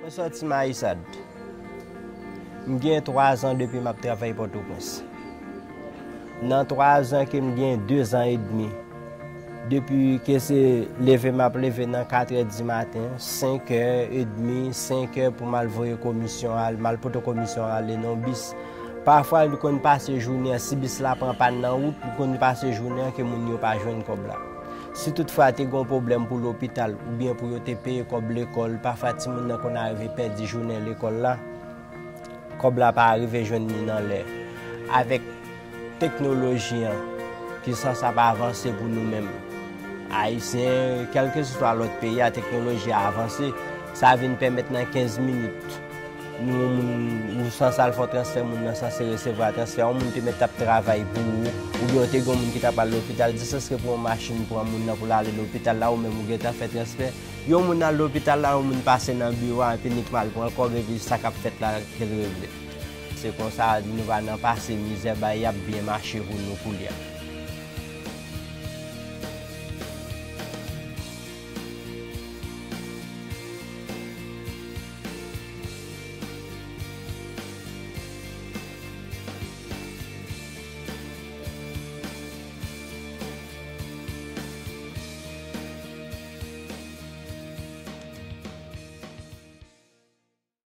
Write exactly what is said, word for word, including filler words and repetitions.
Mwen sòti Mayisad. M gen twa zan depi m ap travay Pòtoprens. Nan twa zan ke m gen, de zan edmi, depi ke se leve m ap leve nan katrè di maten, senkè edmi, senkè pou m al voye komisyon, al, m al pote komisyon ale nan bis. Pafwa, li konn pase jounen an, si bis la pran pàn nan wout, li konn pase jounen an ke moun yo pa jwenn kòb la. Si toutfwa te gen yon pwoblèm pou lopital oubyen pou yo te peye kòb lekòl, pafwa timoun nan konn arive pèdi jounen lekòl la, kòb la pa arive jwenn li nan lè. Avèk teknoloji an, ki sans ap avanse pou nou menm Ayisyen, kèlkeswa lòt peyi a, teknoloji a avanse, sa vin pèmèt nan kenz minit, nou, yon moun, ou sanse al fè yon transfè, moun nan sanse resevwa transfè, yon moun te mèt ap travay pou ou, oubyen w te gen yon moun ki t ap al lopital, diskans ke pou yon machin pran moun nan pou l ale lopital la, ou menm ou gentan fè transfè. Yon moun al lopital la, yon moun pase nan biwo a, epi li pral pran kòb, epi sa k ap fèt la, ke l regle. Se konsa, nou va nan pase mizè, bagay ap byen mache pou nou koulye a.